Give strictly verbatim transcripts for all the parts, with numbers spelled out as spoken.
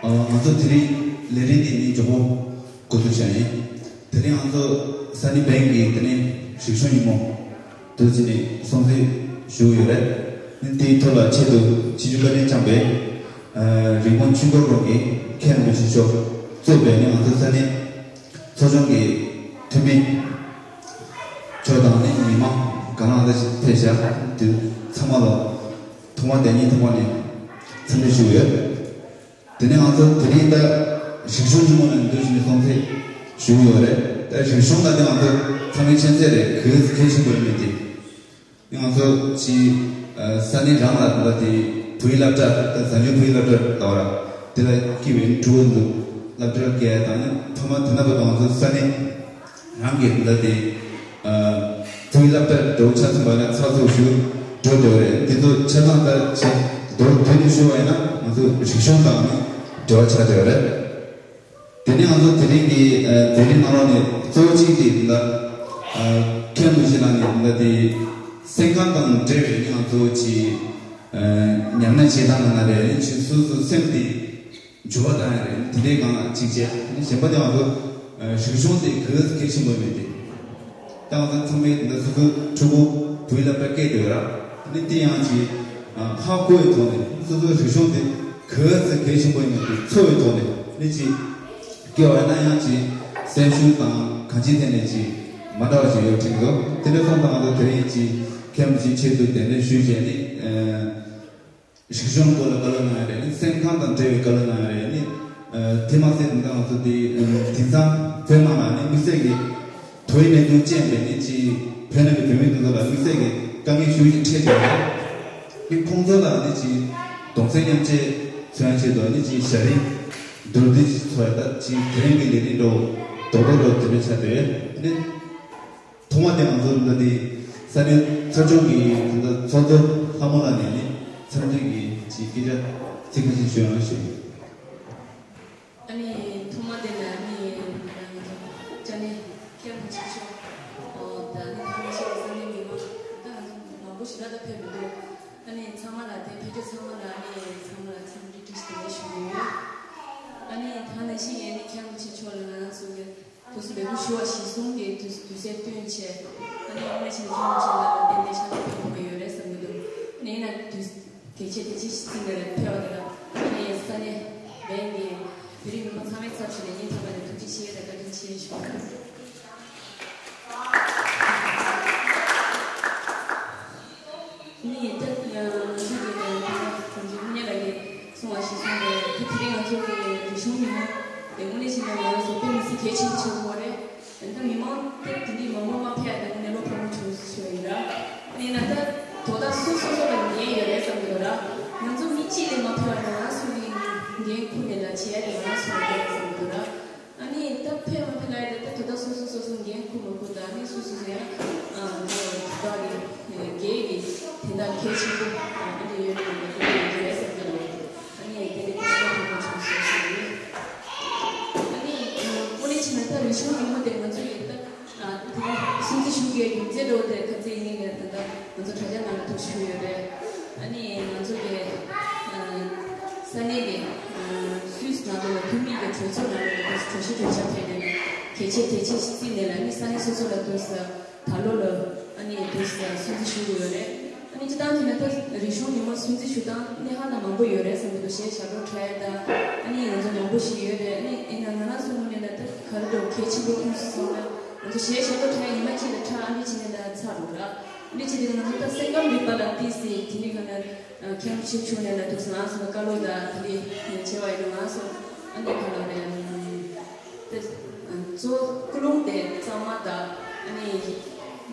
ང་ཚོ་དེ་རིང་ལས་རིམ་འདི་ནི་མགྱོགས་པོ་འགོ་འཛུགས་བྱས་ཡིན། དེ་རིང་ང་ཚོ་ས་གནས་བན་གྱི་དེ་ནས་རིག་གཞུང་ཉིན་མོ་དུ་ཕྱིན་ནས་སྲུང་བརྩི་ཞུ་གི་ཡོད་རེད། ནི་དེའི་ཐོག་ལ་ཆེད་དུ་ཆིབས་བསྒྱུར་བཀའ་དྲིན་བསྐྱངས་པའི་རིག་དངོས་ཆུ་འགོ་རོང་གི་མཁན་རིན་པོ་ཆེ་མཆོག་གཙོས་པའི་ནི་ང་ཚོ་ས་གནས་ཚོགས་ཆུང་གི་འཐུས་མི་མཆོག་དང་ནི་མི་མང་གང་རུང་ད་ཕེབས་ཤག་དུས་ཚང་མ་ལ་ཐོག་མ་དེ་ཉིད་ཐོག་མ་ནས་འཚམས་འདྲི་ཞུ་གི་ཡོད། དེ་ནས་ང་ཚོ་དེ་རིང་ད་རིག་གཞུང་ཉིན་མོ་ལ་འདུག་བྱས་ནས་སྲུང་བརྩི་ཞུ་གི་ཡོད་རེད། ད་རིག་གཞུང་ལ་དེ་ང་ཚོ་ཚང་མས་མཁྱེན་གསལ་རེད། གལ་གལ་ཆེན་པོ་ཡིན་མིན་དེ། ང་ཚོ་ཅི་ས་གནས་རང་ལ་ད་དེ་བོད་ཡིག་སློབ་གྲྭ་ད་བཟང་སྤྱོད་བོད་ཡིག་སློབ་གྲྭ་ལ་བ་ར་དེ་ལ་སྐྱིད་པའི་ཕྲུ་གུ་འདུག་སློབ་གྲྭ་བརྒྱད་དང་ནི་ཐོག་མ་དེ་ན་བར་དུ་ང་ཚོ་ས་གནས་རང་གི་ད་དེ་བོད་ཡིག་སློབ་གྲྭ་འགྲོ་ཆ་ཚང་བ་ན་ཚགས་ཚུད་ཞུ་འགྲོ་འགྲོ་རེད། འདི་ཚོ་ཆ་ཚང་ད་ཆེ་མདོར་བསྡུས་ནས་ཞུ་བ་ཡིན་ན་ང་ཚོ་རིག་གཞུང་དང་ནི་འབྲེལ་བ་ཆགས་བསྡད་ཡོད་རེད། དེ་ནས་ང་ཚོ་དེ་རིང་གི་ཨ་མཛད་རིམ་ནང་ལོགས་ནས་གཙོ་བོ་གཅིག་དེ་ཡིན་ལ། ཨ་མཁན་རིན་པོ་ཆེ་ལགས་ནས་ཡིན་ལ་དེ་སེམས་ཁམས་དང་འབྲེལ་བའི་ནི་ང་ཚོ་ཅིག་ཨ་ཉམས་ལེན་བྱེད་སྟངས་ལ་ན་རེ་ཅིག་སོ་སོ་སེམས་དེ་འགྱུར་བ་བཏང་ཡ་རེད། དེ་འདྲའི་སྒང་ལ་གཅིག་བྱས། གཞན་པ་དེ་ང་ཚོ་ཨ་རིག་གཞུང་དེ་གལ་གལ་ཆེན་པོ་མེད་དེ། ད་ང་ཚོ་ཚང་མས་འདི་སོ་སོའི་ཕྲུ་གུ་བོད་ཡིག་སློབ་གྲྭ་སྐྱེལ་འདོད་ར། ནི་དེ་ཡང་ཅིག་ཧ་གོ་བའི་ཐོག་ནས་སོ་སོའི་རིག་གཞུང་དེ་གལ་ཆེ་གལ་ཆེན་པོ་ཡིན་པའི་འཚོ་བའི་ཐོག་ནས་ནི་ཅིག་སྐྱེ་བ་ཡིན་ན་ཡང་ཅིག་སེམས་ཤུགས་དང་གང་ཅིའི་ཐད་ནས་ཅིག་མ་འདྲ་བ་ཅིག་ཡོད་དྲན་གྱི་འདུག་དེ་འདྲ་སོང་ཙང་ང་ཚོ་དེ་རིང་ཅིག་མཁན་པོ་ཅིག་ཆེད་དུ་གདན་འདྲེན་ཞུས་བྱས་ནི། རིག་གཞུང་སྐོར་ལ་བཀའ་སློབ་གནང་ཡ་རེད། ནི་སེམས་ཁམས་དང་འབྲེལ་བའི་བཀའ་སློབ་གནང་ཡ་རེད། ནི་དེ་མ་ཟད་དེང་སང་ང་ཚོ་དེ་དེང་སང་བོད་ནང་ལ་ནི་དམིགས་བསལ་གྱི་བོད་ཡིག་གནད་དོན་ཅན་པའི་ནི་ཅིག་བོད་ནང་གི་བོད་མི་དེ་ཚོ་ལ་དམིགས་བསལ་གྱི་དཀའ་ངལ་ཤུགས་ཆེ་འཕྲད་བྱུང་བ་རེད། ནི་ཁོང་ཚོ་ལ་ནི་ཅིག་གདུང་སེམས་མཉམ་སྐྱེད་མཚོན་ཆེད་དུ་ནི་ཅིག་ཞབས་རིམ་མདོར་བསྡུས་ཤིག་འཚོགས་ཡ་ད་ཅིག་དེ་རིང་གི་ལས་རིམ་འགྲོ་རྡོག་རྡོག་རྡོག་དེ་འདྲ་ཆགས་བསྡད་ཡོད། ནི། ཐོག་མ་དེ་ང་ཚོ་འདི་འདི་ས་གནས་ཚོགས་ཆུང་གི་འདི་ཚོགས་གཙོ་ལྷ་མོ་ལགས་ནས་ནི་འཚམས་འདྲི་གི་ཅིག་སྐད་ཆ་ཚིག་ཁ་ཤས་ཞུ་ཡང་ཞུ། ཨ་ནི་ཐོག་མ་དེ་ལ་ནི་ང་ཚོ་ཅ་ནེ་མཁན་པོ་ཆེ་མཆོག་ཨོ་ད་ནི་ཐོག་མ་ཞིག་ས་གནས་མི་མང་ད་ང་ཚོ་མང་པོ་ཞིག་ལ་ད་ཕེབས་མི་འདུག་ཨ་ནི་ཚང་མ་ལ་དེ་ཕེབས་རྒྱུ་ཚང་མ་ལ་ནི་ཚང་མ་ལ་འཚམས་འདྲི་བཀྲ་ཤིས་བདེ་ལེགས་ཞུ་གི་ཡོད། ཨ་ནི་ད་ནང་བཞིན་ངས་ནི་མཁན་པོ་ཆེ་མཆོག་ལ་ང་རང་ཚོ་གི་དུས་སུ་ལས་འགུལ་ཞུ་བ་གཞིར་བཟུང་གི་དུས་དུས་ཚོད་བཏོན་བྱས། ཨ་ནི་དངོས་གནས་བྱས་ན་ཁྱེད་རང་ཚོ་ལ་ཏན་ཏན་ཕྱག་ལས་ཕུལ་དགོས་ཀྱི་ཡོད་རེད་བསམ་གྱི་འདུག་ཨ་ནི་ཡིན་ན་དུས་གལ་ཆེ་གལ་ཆེ་ཞིག་བརྩིས་ནས་ཕེབས་པ་དེ་ལ་ཨ་ནི་ས་གནས་བན་གྱི་བོད་རིགས་མི་མང་ཚང་མའི་ཚབ་བྱས་ནས་སྙིང་ཐག་པ་ནས་ཐུགས་རྗེ་ཆེ་དང་བཀའ་དྲིན་ཆེ་ཞུ། ནི་ད་ང་ཚོ་གི་ནི་ད་ང་ཚོ་དངོས་གནས་ལ་ཡི་གསུང་བ་ཞིག་གསུངས་པས་དེ་དེ་རིང་ང་ཚོ་གི་རིག་གཞུང་ཉིན་མོ་དེ་དངོས་གནས་བྱས་ན་ང་རང་ཚོ་དཔེ་མི་སྲིད་གལ་ཆེན་པོ་ཆགས་ཡོད་རེད། ད་མི་མང་དེ་དེ་འདྲའི་མང་པོ་མ་ཕེབས་ཡ་དེ་དངོས་གནས་བློ་ཕམ་པོ་བྱུང་ཞུ་བ་ཡིན་ར། ཡིན་ན་ད་དོ་བདག་སོ་སོ་སོ་ལ་འགན་ཡོད་རེད་བསམ་གྱི་འདུག་ར། ང་ཚོ་མི་གཅིག་ལས་མ་ཕེབས་པ་ན་ང་རང་ཚོ་གི་འགན་ཁུར་ནས་ལ་བྱེད་ཡ་དེ་ང་རང་ཚོ་ལ་ཡོད་རེད་བསམ་གྱི་འདུག་ར། ཨ་ནི་ད་ཕེབས་མ་ཕེབས་ལ་ཡ་དེ་ད་དོ་བདག་སོ་སོ་སོ་སོ་འགན་ཁུར་མ་ཁུར་དང་ཨ་ནི་སོ་སོ་སོ་ཡང་ཨ་ང་ཚོ་དོ་བདག་གི་འགན་གྱི་དེ་འདྲ་གལ་ཆེན་པོ་ཨ་ནི་ཡོད་རེད་མ་གཏོགས་ཡོད་རེད་བསམ་གྱི་འདུག་ཨ་ནི་དེ་འདྲའི་སྐད་ཆ་ཐོག་མ་བྱུང་སོང་ཞུ་ཡིན། ཨ་ནི་དངོས་གནས་བྱས་ན་ད་རིག་གཞུང་ཉིན་མོ་དེ་ང་ཚོ་ཡིན་ད། ཨ་དེ་སྲུང་བརྩི་ཞུ་གི་རྒྱུ་མཚན་འདྲ་བོ་དེ་ཁ་ཚིག་ཡིན་ནའི་ད་ལྟ་ང་ཚོ་དྲ་རྒྱ་ནང་ལ་ཐུགས་ཞུ་ཡོད་རེད། ཨ་ནི་ང་ཚོ་གི་ཨ་ས་གནས་ཀྱི་ཨ་སུད་སི་ནང་ལོགས་ལ་བོད་མི་གི་གྲོས་ཚོགས་ནང་ལོགས་ལ་གྲོས་གྲོས་གཞི་གྲོས་འཆར་ཕེབས་ནས་གལ་ཆེ་གལ་ཆེ་ཞིག་བརྩིས་ནས་ལ་ནི་ས་གནས་སོ་སོ་ལ་དུས་ད་ལོ་ལ་ཨ་ནི་དུས་སྲུང་བརྩི་ཞུ་གི་ཡོད་རེད། ཨ་ནི་སྤྱིར་བཏང་དེ་ནི་ད་རིག་གཞུང་ཉིན་མོ་སྲུང་བརྩི་ཞུ་སྟངས་ནི་ཧ་ལས་མང་པོ་ཡོད་རེད་བསམ་གྱི་འདུག་གཞས་ཞབས་བྲོ་འཁྲབ་ཡ་དང་ཨ་ནི་ང་ཚོ་མང་པོ་ཞིག་ཡོད་རེད། ཨ་ནི་ཡིན་ན་ང་རང་ཚོ་ངོས་ནས་ད་ལྟ་ག་རེ་འདྲ་བོ་གལ་ཆེན་པོ་ཁོངས་སུ་སོང་ན་ང་ཚོ་གཞས་ཞབས་བྲོ་འཁྲབ་ཡ་ཉི་མ་གཅིག་ལ་འཁྲབ་ཨ་འདི་བྱས་ནས་ད་ཚར་འགྲོ་ར། ཨ་འདི་བྱས་དུས་ང་ཚོ་ད་སེམས་ཁམས་རིག་པ་ལ་ཏོག་ཙམ་དེ་འདྲའི་ག་ནས་མཁན་པོ་ཆེ་མཆོག་ནས་ལ་ཐུགས་སུ་ང་ཚོ་ལ་བཀའ་སློབ་དང་དེ་འདྲའི་བྱས་པ་ཡིན་ན་ང་ཚོ་ཨ་ནི་ག་ལ་རེད། དེ་གཙོ་བོ་ཀུན་སློང་དེ་གཙང་མ་དང་ཨ་ནི་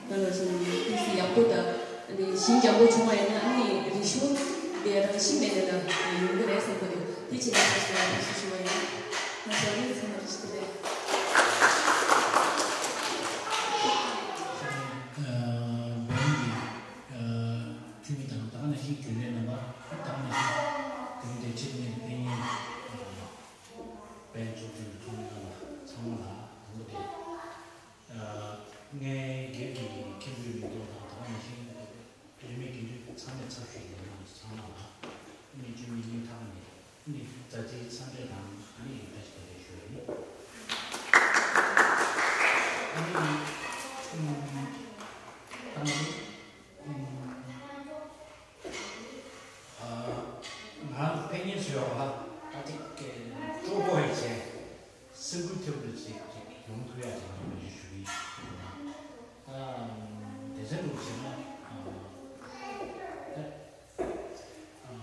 ག་ལ་ཞིག་ཏོག་ཙམ་ཡག་པོ་དང་ཨ་ནི་ཞིང་ཡག་པོ་བྱུང་བ་ཡིན་ན་ཨ་ནི་རིག་གཞུང་དེ་རང་བཞིན་མེད་ནས་ལ་ཡོང་གི་རེད་བསམ་གི་འདུག་དེ་བྱས་ན་ཁྱེད་ཚོ་ལ་ཐུགས་སུ་ཞུ་བ་ཡིན། ང་ཚོ་ཨ་ནི་ཚང་མ་བཀྲ་ཤིས་བདེ་ལེགས། བོད་མི་གི་འཐུས་མི་དང་ད་ག་ནང་བཞིན་རྒྱུན་ལས་རྣམ་པ་ད་ག་ནང་བཞིན་དེ་རིང་འདིར་ཆེད་དུ་ཕེབས་མཁན་བན་ཚོགས་ཆུང་གི་ཚོགས་མི་རྣམ་པ་ཚང་མ་ལ་དང་པོ་དེ། ངས་སྒེར་གྱི་མཁན་པོའི་མིང་ཐོག་དང་ད་ག་ནང་བཞིན་རིས་མེད་དགེ་འདུན་ཚང་མའི་ཚབ་ཞུས་ནས་ཚང་མ་ལ་ཨ་ནི་བཅུ་གཉིས་ཉིན་མཐའ་མ་ནས་ཨ་ནི་མཛའ་བརྩེའི་འཚམས་འདྲི་དང་ ནི་ཡིན་ད་ཞིག་དེ་ཞུ་ཡ་ཡིན། ཨ་ནི་ཨམ་ད་ནི་ཨམ་ཨ་ང་རང་ཚོ་ཕན་ཉེན་བཟོ་ཡག་ལ་ད་ཅིག་སྤྲོ་པོ་ཡིན་བྱས་སེམས་འགུལ་ཐེབས་པ་ཅིག་ཅིག་ཡོང་ཐུབ་ཡ་ཅིག་ང་ཚོ་ཞུ་གི་ཡིན། ཨ་དེ་ཚོའི་ལུགས་བྱས་ན་ཨ་ད་ཨ།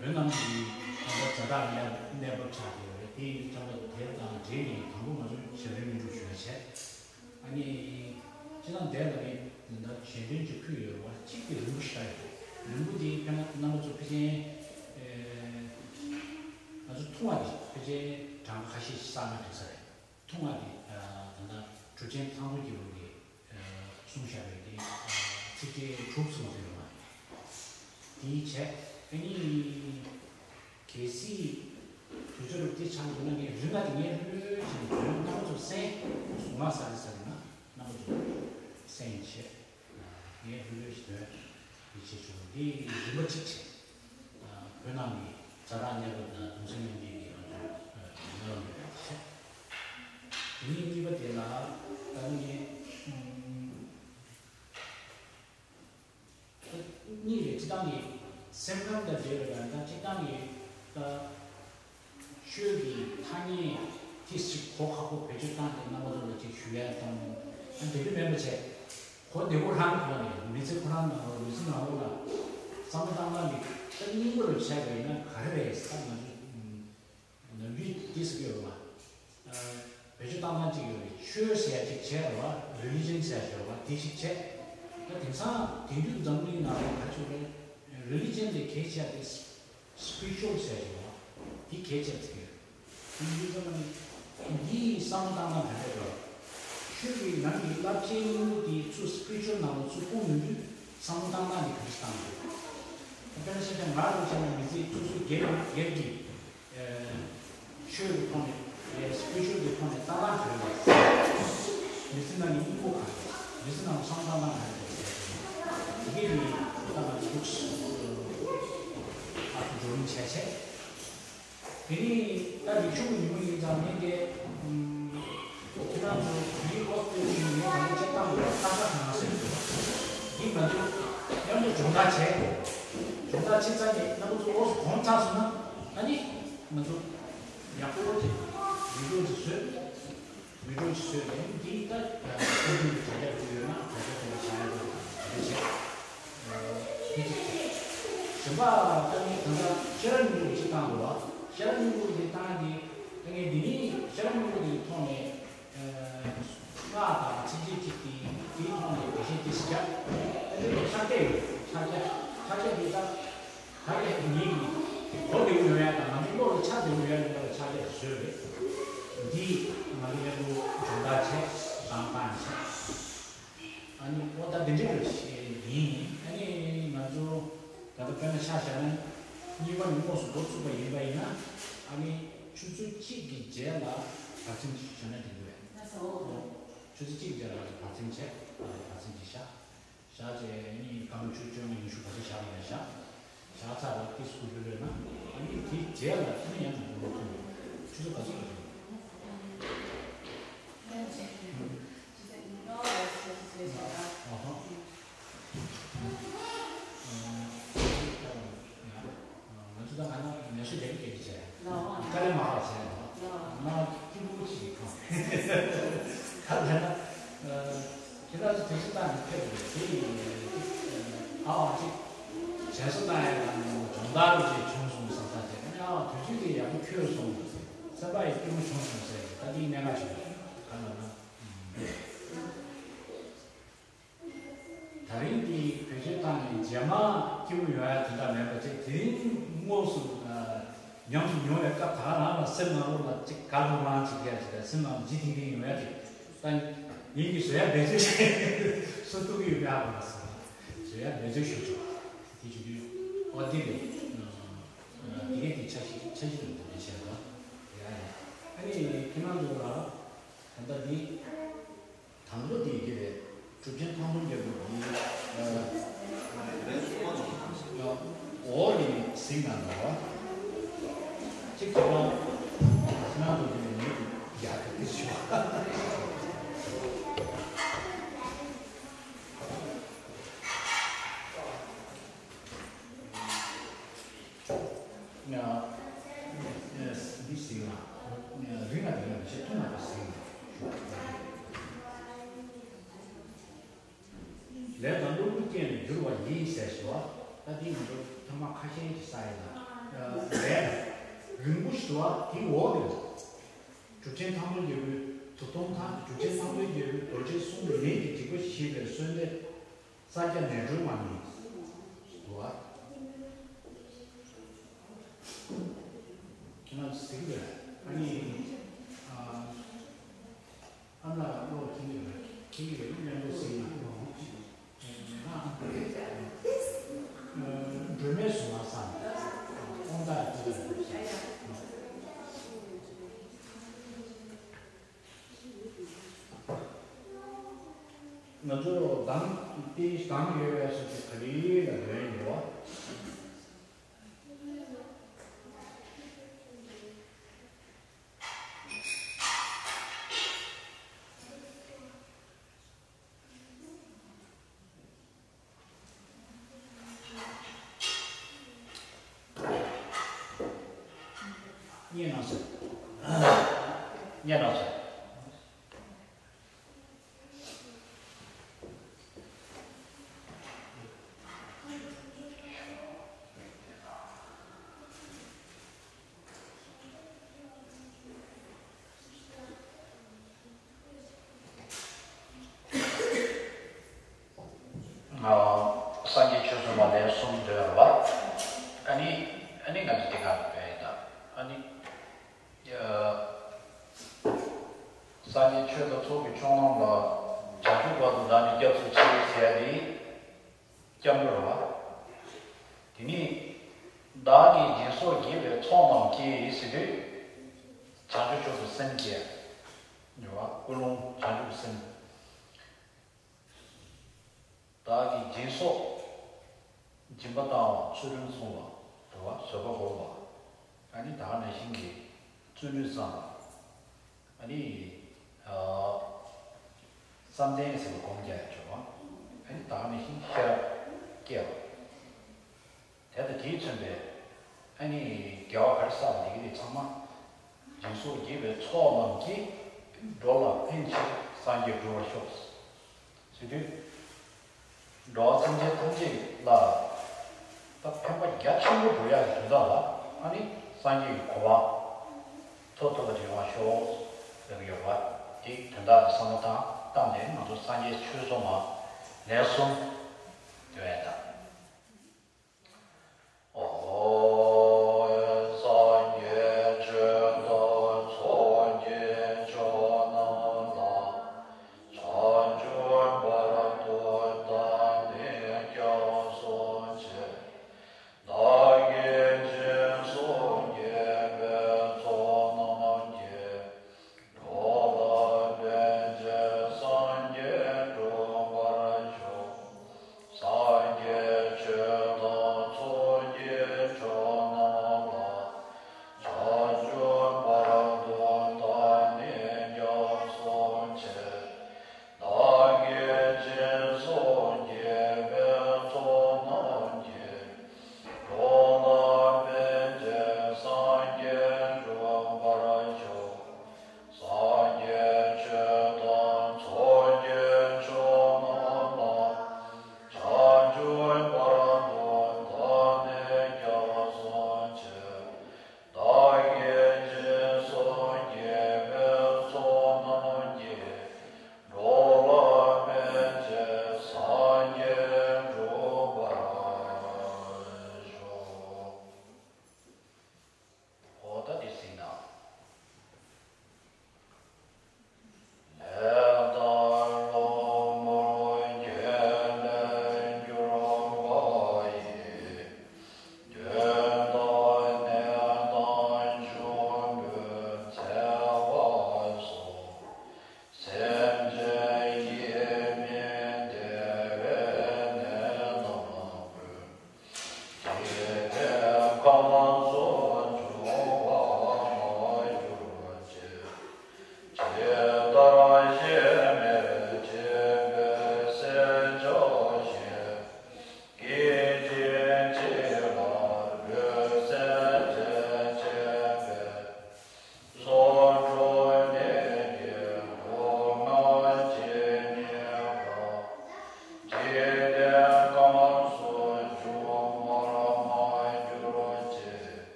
བོད་ནང་གི་ད་ལྟ་ཛ་དྲག་གནས་གནས་བབ་ཆགས་ཡོད་རེད། དེ་ཡིན་ཙང་ད་དེ་དང་འབྲེལ་ནས་དང་པོ་ང་ཚོ་གཞན་དོན་སྙིང་པོ་ཞུ་བ་བྱས། ཨ་ནི་སྤྱི་བཏང་དེ་ལ་ནི་ད་གཞན་དོན་གྱི་ཁུལ་ཡོད་རེད་བ། གཅིག་དེ་རིང་པོ་ཞིག་ཡོད་རེད། རིང་པོ་དེ་དཔེར་ན་རྣམ་པ་ཚོ་ཕལ་ཆེར་ཨེ་ང་ཚོ་ཐུང་བ་དེ་ཕལ་ཆེར་གྲངས་ཀ་ཁ་ཤས་ཤིག་བསགས་ན་འགྲིག་ས་རེད། ཐུང་བ་དེ་ད་ལྟ་གྲུབ་ཆེན་ཐང་སྟོང་རྒྱལ་པོ་གིས་གསུངས་བཞག་པའི་དེ་ཚིག་ཕྲད་དྲུག་ཙམ་ཡོད་མ་རེད། དེའི་བྱས་ཨ་ནི་གལ་སྲིད་དུས་ཚོད་རུ་དེ་ཆགས་འདུག་ན་ངས་རིང་ང་དེ་ངས་ལྷོད་ལྷོད་བྱས་ནས་འདོན། རྣམ་པ་ཚོ་གསན། ངོ་མ་ས་རེ་ས་རེ་ན་རྣམ་པ་ཚོ་གསན་བྱས། ངས་ལྷོད་ལྷོད་ཞིག་འདོན་ཡིད་ཆེས་བྱུང་། འདི་རིམ་པ་གཅིག་བྱས། བོད་ནང་གི་ཛ་དྲག་གནས་བབ་དང་གདུང་སེམས་མཉམ་སྐྱེད་ཀྱི་ང་ཚོའི་ལམ་ལུགས་རེད་བྱས། དེ་ནས་གཉིས་པ་དེ་ལ་ད་ངས་གཉིས་རེད། སྤྱི་བཏང་གི་སེམས་ཁམས་དང་འབྲེལ་བའི་ལ་ད་སྤྱི་བཏང་གི་ད། ཆོས་ཀྱི་ཐ་སྙད་ཏིས་ཅིག་གོ་ཁག་པོ་བེད་སྤྱོད་བཏང་སྟེ་རྣམ་པ་ཚོ་ལ་ཅིག་ཞུ་ཡ་དང་། ཨ་དེ་འདྲ་མེད་པ་བྱས། གོ་བདེ་པོ་རང་གི་ཁོ་རང་ནས་མི་ཚེ་ཁོ་རང་ནང་ལོགས་མི་ཚེ་ནང་ལོགས་ལ་བསམ་བློ་བཏང་སྟངས་འདི་ད་སྙིང་པོ་རུ་བྱས་པ་ཡིན་ན་ག་རེ་རེད་ཟེར། ང་ཚོ་ནམ་རྒྱུན་ཏིས་ཀྱི་ཡོད་མ། བེད་སྤྱོད་བཏང་སྟངས་གཅིག་ཡོད་རེད། ཆོས་ཟེར་ཡ་གཅིག་བྱས་རེད་བ། རི་ལི་ཇན་ཟེར་ཡ་ཡོད་བ། དེ་གཅིག་བྱས། ད་དེང་སང་དེང་དུས་འཛམ་གླིང་ནང་ལ་ག་ཚོད་རེད། རི་ལི་ཇན་དེ་གལ་ཆེ་བ་དེ་སི་པི་རི་ཅུ་ཨལ་ཟེར་ཡ་ཡོད་བ། དེ་གལ་ཆེ་བ་ཟེར་གྱི་ཡོད། དེ་ཡིན་ཙང་ནི་འདིའི་བསམ་བློ་བཏང་སྟངས་ག་འདྲ་འདྲ། ཆོས་ཀྱི་ནང་གི་རླབས་ཆེན་གཉིས་པོ་དེ་ཚུར་སི་པི་རི་ཅུ་ཨལ་ནང་ལ་ཚུར་སྤུངས་ཡོང་དུས་བསམ་བློ་བཏང་སྟངས་དེ་ག་འདྲ་བཏང་དགོས། དཔེར་ན་ཆ་བཞག་ང་རང་བྱས་ན་མི་ཚེ་སོ་སོའི་སྒེར་སྒེར་གྱི་ཆོས་ཀྱི་ཐོག་ནས་ལས་སི་པི་རི་ཅུ་ཨལ་གྱི་ཐོག་ནས་ལྟ་སྟངས་ག་རེ་རེད། མི་ཚེ་ནང་གི་སྙིང་པོ་ག་རེ་རེད། མི་ཚེ་ནང་བསམ་བློ་བཏང་སྟངས་ག་རེ་རེད་ཟེར་ཏེ། དེ་གས་ནི་ད་ང་ཚོ་ཐུགས་སུ་ཨ་ཐུ་བགྲོ་གླེང་བྱས་བྱས། དེ་ནི་ད་རིག་གཞུང་གི་ཉིན་མོ་ཡིན་ཙང་ངས་དེ་ཁྱེད་རང་ཚོ་དེའི་ཨོ་སི་ཀྲི་ལི་ཡ་ནས་ང་ཚོ་སྤྱིར་བཏང་གི་ལྟ་ཁ་གང་ཟེར་འདུག་འདི་ང་ཚོ་མཉམ་དུ་སྦྱོང་བརྡར་བྱས། སྦྱོང་བརྡར་བྱེད་ཚར་ནས་རྣམ་པ་ཚོ་ཨོ་སི་གོམས་ཚར་སོང་ན་ཨ་ནི་ང་ཚོ་ཡག་པོ་དེ་ཡིག་ཐོག་ཅིག་བཟོས། མི་འགྲོ་ཞིག་བཟོས་ནས་འདི་ལྟར་ཁོང་ཚོས་དྲ་རྒྱ་བརྒྱུད་ཡོད་ན་དྲ་རྒྱ་དེ་ལ་བཞག་ཡ་དང་དེ་འདྲ་བྱས། དེ་གཅིག་བྱས། གཞན་པ་ད་ནི་ད་ལྟ་ཤེས་རབ་སྙིང་པོ་གཅིག་བཏང་འདུག་བ། ཤེས་རབ་སྙིང་པོ་དེ་བཏང་དེ་ད་ངས་འདི་ནི་ཤེས་རབ་སྙིང་པོ་དེ་ཐོག་ནས་སྔགས་དང་ཚིགས་བཅད་གཅིག་དེ་དེའི་ཐོག་ནས་འགྲེལ་བཤད་དེ་ཞིག་བརྒྱབ། ད་དེ་ལ་ཕྱག་རྒྱ་ཡོད། ཕྱག་རྒྱ་ཕྱག་རྒྱ་དེ་ད། ད་ངས་ངེད་ཀྱིས་གོ་བདེ་པོ་ཡོང་ཡ་དང་ང་ཚོ་བློ་ལ་འཆར་བདེ་པོ་ཡོང་ཡ་ཡིན་པ་ལ་ཕྱག་རྒྱ་བཟོས་རེད། འདི་ང་ཚོ་མཉམ་དུ་སྦྱོང་བརྡར་བྱས་རང་བཏང་བྱས། ཨ་ནི་ཨོ་ད་འདི་འདྲ་ཞིག་ཡིན། ཨ་ནི་ང་ཚོ་ད་ལྟ་དཔེར་ན་ཆ་བཞག་ན་གཉིས་པ་ནས་དངོས་སུ་འགོ་བཙུགས་པ་ཡིན་པ་ཡིན་ན་ཨ་ནི་ཆུ་ཚོད་གཅིག་གི་རྗེས་ལ་བར་མཚམས་ཤིག་བྱས་ན་འགྲིག་གི་རེད། ཆུ་ཚོད་གཅིག་གི་རྗེས་ལ་བར་མཚམས་བྱས། བར་མཚམས་ཅིག་བཞག་བཞག་བྱས་ནི་སྐར་མ་བཅུ་བཅོ་ལྔ་ཉི་ཤུ་ག་ཚོད་བཞག་པ་ཡིན་ན་བཞག་བཞག་ཚར་བ་ཏིས་ཀུ་ལྷོད་ལྷོད་ན་ཨ་ནི་དེའི་རྗེས་ལ་ཨ་ནི་ཡང་ང་ཚོ་སློབ་ཐུན་ཆུ་ཚོད་ག་ཚོད་ག་ཚོད། ཨ་ཧ། ང་ཚོ་ད་ང་ན་ངལ་གསོ་རྒྱག་གི་རྒྱག་གི་བྱས། དཀའ་ལས་མ་ཁག་བྱས་ན་སྐྱིད་པོ་ཞིག་གང་། ད་ལྟ་ན་ཁྱེད་རང་ཚོ་དུས་ཚོད་བཏང་ནས་ཕེབས་རེད་དེ་ཡིན། ཨ་ཅིག་དྲན་གསོ་བཏང་ཡ་དང་སྦྱོང་བརྡར་ཅིག་བྱུང་སོང་བསམ་ས་དེ་ཨ་དུས་ཚོད་དེ་ཡག་པོ་འཁྱོལ་སོང་། སེམས་པ་ཡི་སྐྱིད་པོ་བྱུང་སོང་ཟེར་ད་དེའི་གནད་འགག་བྱུང་ག་ལ་ན། ད་རིང་འདི་བེད་སྤྱོད་བཏང་ནས་རྗེས་མ་སྐྱིད་པོ་ཡོང་ཡ་དེ་འདྲ་མེད་པ་བྱས། དེ་རིང་དངོས་སུ་ཉམས་སུ་མྱོང་བའི་སྐབས་ད་ག་རང་ལ་སེམས་ནང་ལོགས་ལ་ཅིག་དགའ་ལྷང་ལྷང་ཅིག་ཡ་ཅིག་དང་སེམས་ནང་ལ་ལྗིད་ཐིང་ཐིང་ཡོང་ཡ་ཅིག་ད་ངེད་ཀྱིས་བཟོ་ཡ་འབད་བརྩོན་བྱས་བཟོ་ཐུབ་ཀྱི་ཡོད་མེད་ཨ་ཁོ་ན་ཟེར་བཟོ་ཡ་འབད་བརྩོན་ཞུ་ཆོག་དེ་བྱེད་དུས་ཨོ་དེ་རེད། དེ་གས་དེ་འཆར་གཞི་འཆར་གཞི་ལ་འདི་འདྲ་བྱས་པ་ཡ་ཡ། ཨ་ནི་ཁྱེད་རང་ཚོ་ལ་ད་ལྟ་འདི། དང་པོ་དེ་ཡི་གེ་རེད། གྲུབ་ཆེན་ཐང་སྟོང་རྒྱལ་པོ་གིས་འོག་ནས་གཟིགས་གནང་འདུག་བ། ཁྱེད་རང་ང་ཚོ་དེ་ནས་ཡར་དུ་དེ་ཞུ་བ། ཡ། ཡ། འདི་ཟིན་ལ། ཡ། རིང་ལ་རིང་ལ་ཞིག་ཐུང་ལ་ཟིན་ལ། ལས་དང་གློ་བུར་རྐྱེན་ལས་གྱུར་པ་ཡིན་ཟེར་ཞུ་བ། ད་འདི་ང་ཚོ་ཐ་མ་ཁ་ཤས་ཀྱི་ས་ཡིན་ལ། ཡ། ལས་རིང་པོ་ཞིག་འདུག་བ། དེའི་འོག་ཏུ། གྲུབ་ཆེན་ཐང་པའི་རྒྱལ་པོའི་ཐུབ་ཐོང་ཐང་། གྲུབ་ཆེན་ཐང་པའི་རྒྱལ་པོའི་རྡོ་རྗེའི་གསུང་ལུགས་ལས་ཀྱི་སྒྲིག་པ་ཞེས་པའི་གསོལ་འདེབས། ས་སྐྱ་ནས་གྲོལ་མ་ནི་འདུག་བ། ཁྱེད་རང་གཟིགས་པས་ཨ་ནི། ཨ། ཨ་ན་བློ་ཁྱེད་ཀྱི་རེད། ཁྱེད་ཀྱི་རེད། སྙན་པོ་ཟིན་ན། སྒྲོལ་མའི་གཟུངས་སྔགས་སམ། དབང་བདག་གི་ཐུགས་ལ་འདུག་ཟེར། ང་ཚོ་གདངས་དེ་གདངས་ཡོད་པའི་སོ་སོ་ག་ལེ་ལ་འདོན་ཡོད། ཉན་ན་སོ། ཉན་ན་སོ། སངས་རྒྱས་ཆོས་གསུངས་པ་ལན་གསུམ་འདོན་པ། ཨ་ནི། ཨ་ནི་ང་ཚོ་དེ་ག་ལ་བས་ད། ཨ་ནི། ཡ། སངས་རྒྱས་ཆོས་དང་ཚོགས་ཀྱི་མཆོག་རྣམས་ལ། བྱང་ཆུབ་བར་དུ་བདག་ནི་སྐྱབས་སུ་མཆི་ཟེར་ཡ་དེ། སྐྱབས་འགྲོ་རེད་བ། དེ་ནས་བདག་གིས་སྦྱིན་སོགས་བགྱིས་པའི་ཚོགས་རྣམས་ཀྱིས་ཟེར་དུས། བྱང་ཆུབ་མཆོག་ཏུ་སེམས་བསྐྱེད། ཡོད་བ། ཀུན་སློང་བྱང་ཆུབ་སེམས། བདག་གིས་སྦྱིན་སོགས། སྦྱིན་པ་བཏང་བ། ཚུལ་ཁྲིམས་བསྲུང་བ། འགྲོ་བ་བཟོད་པ་བསྒོམ་པ། ཨ་ནི་ད་ག་ནང་བཞིན་གྱི་བརྩོན་འགྲུས་བསམ་པ། ཨ་ནི། ཨ། བསམ་གཏན་ཟེར་བའི་སྒོམ་རྒྱག་ཡ་བྱུང་བ། ཨ་ནི་ད་ག་ནང་བཞིན་ཤེས་རབ་སྐྱེ་བ། དེ་དང་དེས་མཚོན་པའི་ཨ་ནི་དགེ་བ་ག་རེ་བསགས་པ་དེ་གི་དེ་ཚང་མ། སྦྱིན་སོགས་བགྱིས་པའི་ཚོགས་རྣམས་ཀྱིས། འགྲོ་ལ་ཕན་ཕྱིར་སངས་རྒྱས་འགྲུབ་པར་ཤོག་ཟེར་དུས། འགྲོ་བ་སེམས་ཅན་ཐམས་ཅད་ལ་ད་ཕན་པ་རྒྱ་ཆེན་པོ་འགྲོ་ཡག་གི་དོན་དག་ལ། ཨ་ནི་སངས་རྒྱས་ཀྱི་གོ་འཕང་ཐོབ་ཐུབ་པ་དེ་ཡོང་བ་ཤོག་ཟེར་གྱི་ཡོད་པ། དེའི་དོན་དག་ལ་བསམ་བློ་བཏང་བཏང་ནས་ང་ཚོ་སངས་རྒྱས་ཆོས་གསུངས་པ་ལན་གསུམ་འདོན་ཡ་དང་། ཨོ། སངས་རྒྱས་ཆོས་དང་ཚོགས་ཀྱི་མཆོག་རྣམས་ལ། བྱང་ཆུབ་བར་དུ་བདག་ནི་སྐྱབས་སུ་མཆི། བདག་གིས་སྦྱིན་སོགས་བགྱིས་པའི་ཚོགས་རྣམས་ཀྱིས། འགྲོ་ལ་ཕན་ཕྱིར་སངས་རྒྱས་འགྲུབ་པར་ཤོག་སངས་རྒྱས་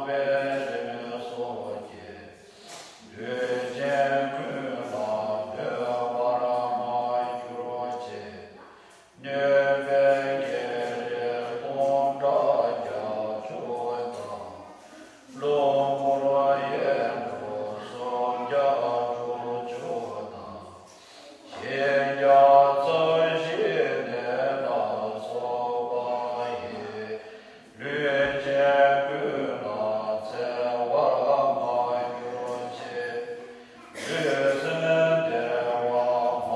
པའི་རིམས་སོགས་ཀྱིས། ལུས་ཅན་ཀུན་ལ་གནོད་པར་མ་གྱུར་ཅིག། གནོད་པའི་བགེགས་རིགས་སྟོང་ཕྲག་བརྒྱད་ཅུ་དང་། གློ་བུར་དབྱེ་བ་སུམ་བརྒྱ་དྲུག་ཅུ་དང་། གཞལ་བྱ་ཚར་གཅིག་ནད་ལ་སོགས་པ་ཡིས། ལུས་ཅན་ཀུན་ལ་འཚེ་བར་མ་གྱུར་ཅིག། ལུས་སེམས་བདེ་བ་མ་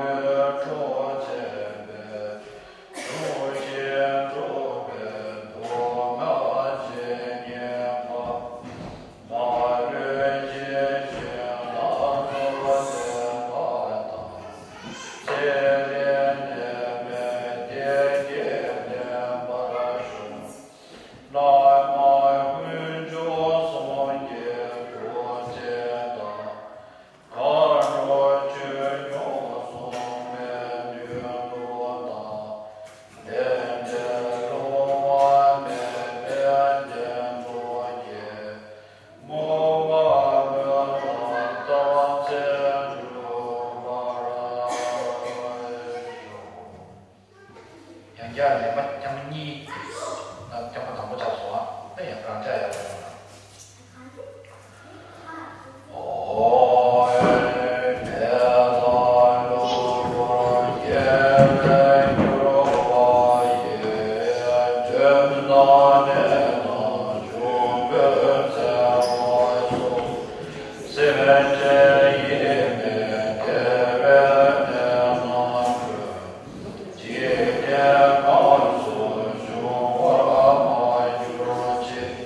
ལུས་འཕྲོག་བྱེད་པའི། དུག་ཅན་འཁྲུགས་པའི་དུག་ལྔ་ཇི་སྙེད་པ། མ་ལུས་ཇི་བཞིན་ལ་སོགས་བསྟན་པ་དང་། ཚེ་རིང་ནད་མེད་བདེ་སྐྱིད་ལྡན་པར་ཤོག། བླ་མ་དཀོན་མཆོག་གསུམ་གྱི་ཐུགས་རྗེ་དང་། མཁའ་འགྲོ་ཆོས་སྐྱོང་སྲུང་མའི་ནུས་མཐུ་དང་། ལས་འབྲས་སླུ་བ་མེད་པའི་བདེན་རྫོགས་ཀྱི། མོས་པ་སྨོན་ལམ་རྟགས་མཚན་འགྲུབ་པར་ཤོག། ཡང་བསྐྱར་ལན་པ་རྐྱང་གཉིས། ད་རྐྱང་པ་དང་པོ་ཆགས་སོང་ཨ། ད་ཡང་རང་ཅག་ཡང་བསྐྱར་ཡོང་ན། འཇིག་རྟེན་ཁམས་སུ་འབྱུང་བར་མ་གྱུར་ཅིག།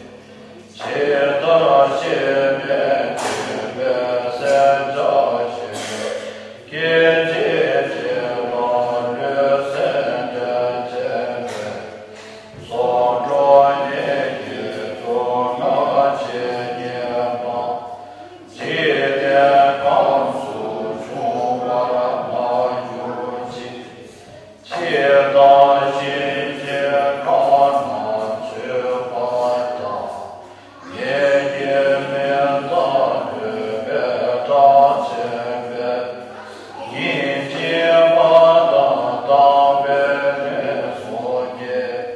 ཇི་ལྟར་སྐྱེ་མེད་སྡིག་པའི་སེམས་བྱ་ཞིང་། སྐད་ཅིག་གཅིག་ལ་ལུས་སེམས་འདྲེན་བྱེད་པའི། སྲོག་འཕྲོག་ནད་ཀྱི་དུག་ལྔ་ཇི་སྙེད་པ། འཇིག་རྟེན་ཁམས་སུ་འབྱུང་བར་མ་གྱུར་ཅིག། འཆི་བདག་གཤིན་རྗེའི་ཁ་ན་ཚོད་པ་དང་། ངན་གྱི་མིང་དང་གནོད་པའི་སྐྲག་བྱེད་པའི། ཉིན་གཅིག་པ་དང་དག་པའི་ལས་སོགས་ཀྱིས།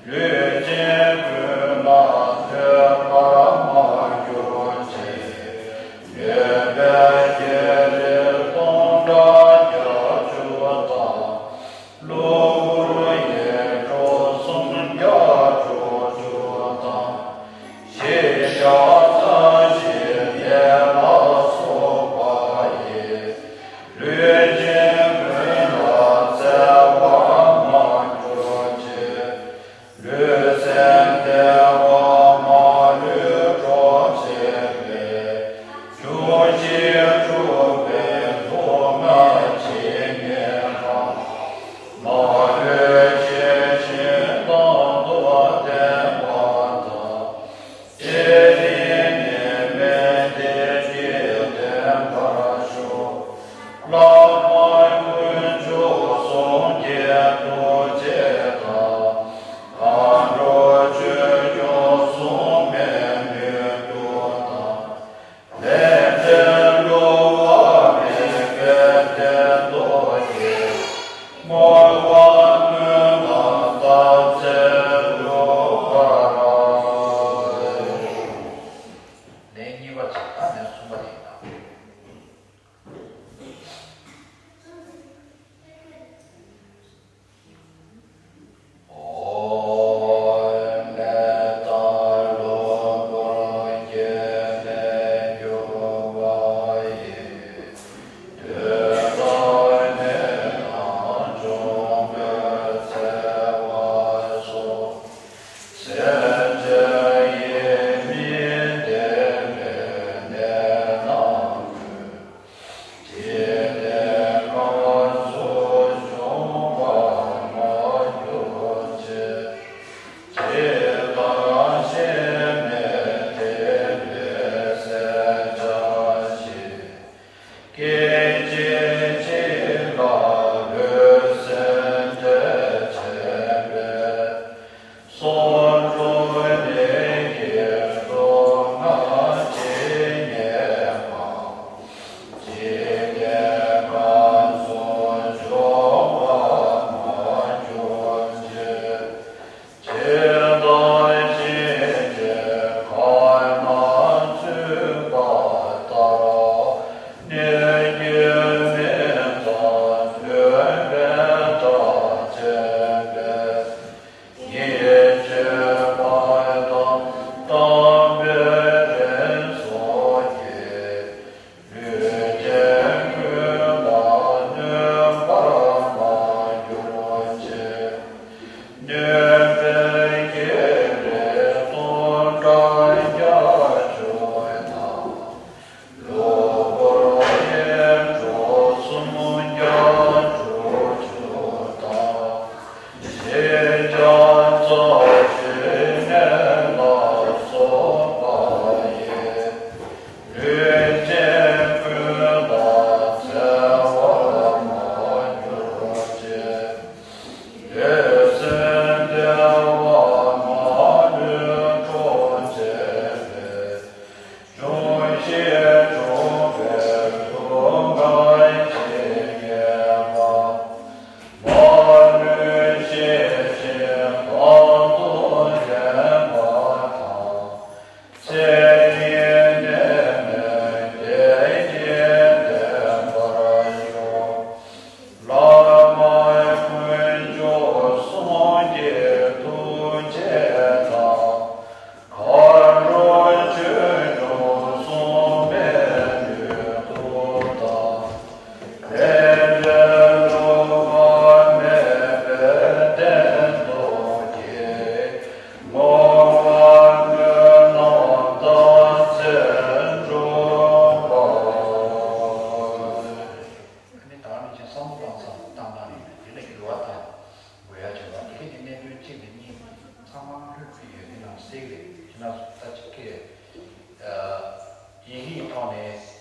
ལུས་ཅན་ཀུན་ལ་གནོད་ ཡིན་གྱི་ཡིན་ཐོག་ནས་